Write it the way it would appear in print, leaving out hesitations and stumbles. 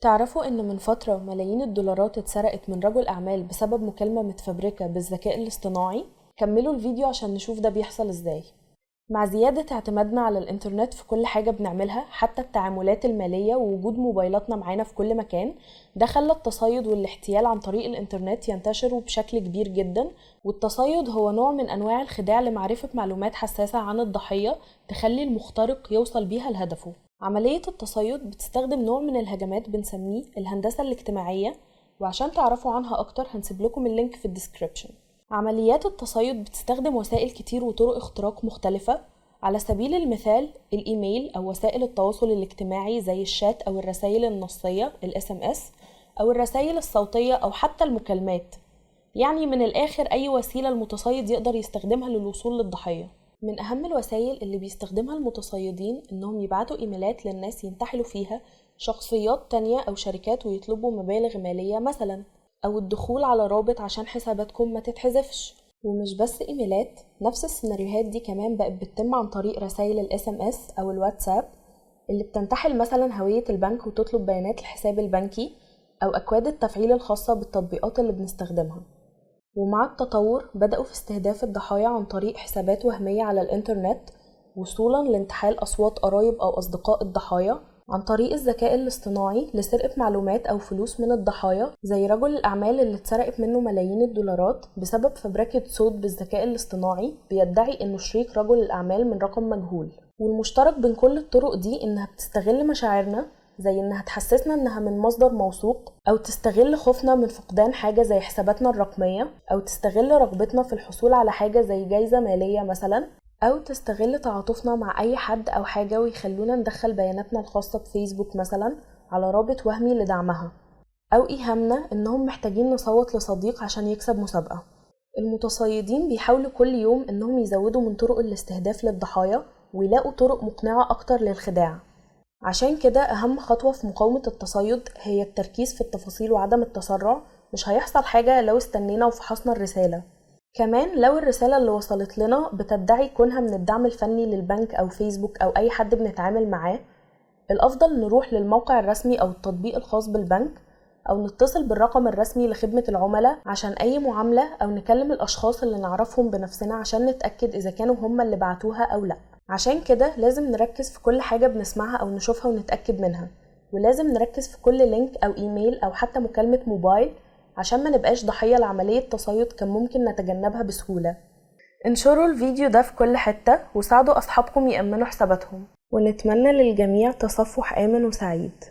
تعرفوا إن من فترة ملايين الدولارات اتسرقت من رجل أعمال بسبب مكالمة متفبركة بالذكاء الاصطناعي؟ كملوا الفيديو عشان نشوف ده بيحصل إزاي. مع زيادة اعتمادنا على الإنترنت في كل حاجة بنعملها، حتى التعاملات المالية ووجود موبايلاتنا معانا في كل مكان، ده خلى التصيد والاحتيال عن طريق الإنترنت ينتشروا بشكل كبير جدا. والتصيد هو نوع من أنواع الخداع لمعرفة معلومات حساسة عن الضحية تخلي المخترق يوصل بيها لهدفه. عملية التصيد بتستخدم نوع من الهجمات بنسميه الهندسة الاجتماعية، وعشان تعرفوا عنها أكتر هنسيب لكم ال link في ال description. عمليات التصيد بتستخدم وسائل كتير وطرق اختراق مختلفة، على سبيل المثال الإيميل أو وسائل التواصل الاجتماعي زي الشات أو الرسائل النصية ال SMS أو الرسائل الصوتية أو حتى المكالمات. يعني من الآخر أي وسيلة المتصيد يقدر يستخدمها للوصول للضحية. من أهم الوسائل اللي بيستخدمها المتصيدين إنهم يبعتوا إيميلات للناس ينتحلوا فيها شخصيات تانية أو شركات ويطلبوا مبالغ مالية مثلا، أو الدخول على رابط عشان حساباتكم ما تتحذفش. ومش بس إيميلات، نفس السيناريوهات دي كمان بقت بتتم عن طريق رسائل ال SMS أو الواتساب اللي بتنتحل مثلا هوية البنك وتطلب بيانات الحساب البنكي أو أكواد التفعيل الخاصة بالتطبيقات اللي بنستخدمها. ومع التطور بدأوا في استهداف الضحايا عن طريق حسابات وهمية على الإنترنت، وصولا لانتحال أصوات قرايب أو أصدقاء الضحايا عن طريق الذكاء الاصطناعي لسرقة معلومات أو فلوس من الضحايا، زي رجل الأعمال اللي اتسرقت منه ملايين الدولارات بسبب فبركة صوت بالذكاء الاصطناعي بيدعي إنه شريك رجل الأعمال من رقم مجهول. والمشترك بين كل الطرق دي إنها بتستغل مشاعرنا، زي إنها تحسسنا إنها من مصدر موثوق، أو تستغل خوفنا من فقدان حاجة زي حساباتنا الرقمية، أو تستغل رغبتنا في الحصول على حاجة زي جايزة مالية مثلا، أو تستغل تعاطفنا مع أي حد أو حاجة ويخلونا ندخل بياناتنا الخاصة بفيسبوك مثلا على رابط وهمي لدعمها، أو إيهامنا إنهم محتاجين نصوت لصديق عشان يكسب مسابقة. المتصيدين بيحاولوا كل يوم إنهم يزودوا من طرق الاستهداف للضحايا ويلاقوا طرق مقنعة أكتر للخداع. عشان كده أهم خطوة في مقاومة التصيد هي التركيز في التفاصيل وعدم التسرع. مش هيحصل حاجة لو استنينا وفحصنا الرسالة. كمان لو الرسالة اللي وصلت لنا بتدعي كونها من الدعم الفني للبنك أو فيسبوك أو أي حد بنتعامل معاه، الأفضل نروح للموقع الرسمي أو التطبيق الخاص بالبنك، أو نتصل بالرقم الرسمي لخدمة العملاء عشان أي معاملة، أو نكلم الأشخاص اللي نعرفهم بنفسنا عشان نتأكد إذا كانوا هم اللي بعتوها أو لأ. عشان كده لازم نركز في كل حاجة بنسمعها أو نشوفها ونتأكد منها، ولازم نركز في كل link أو إيميل أو حتى مكالمة موبايل عشان ما نبقاش ضحية لعملية تصيد كان ممكن نتجنبها بسهولة. انشروا الفيديو ده في كل حتة وساعدوا أصحابكم يأمنوا حساباتهم، ونتمنى للجميع تصفح آمن وسعيد.